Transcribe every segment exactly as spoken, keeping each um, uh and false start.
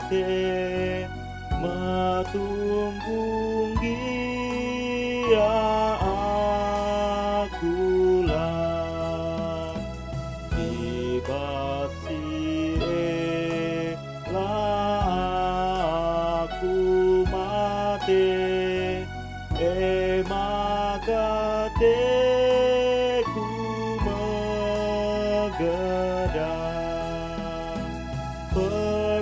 ate, metunggung gia aku lang. I bas si e la aku mate, e maka ateku megedah. Perkuah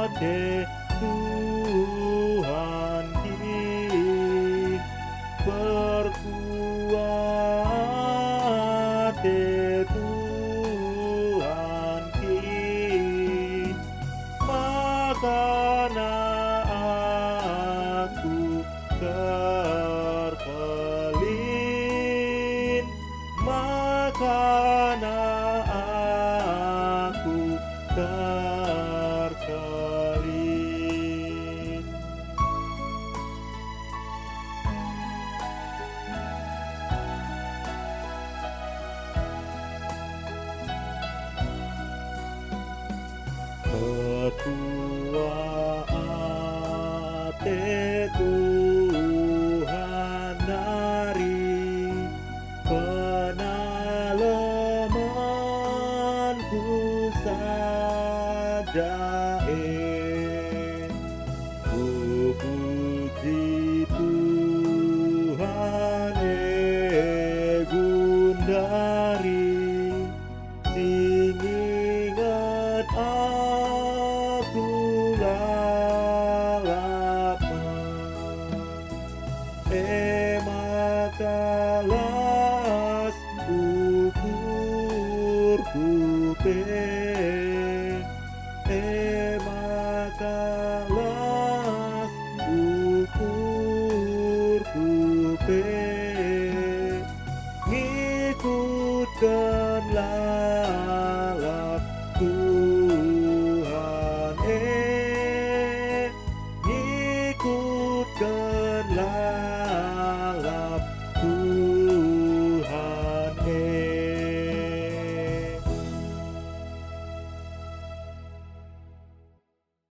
ate Tuhan ki, perkuah ate Tuhan ki, makana aku terkelin, makana aku terkelin. Perkuah ate Tuhan nari penalemanku saja e. Kupuji Tuhan e gundari, si nginget aku lalap man. E maka las ukurku pe.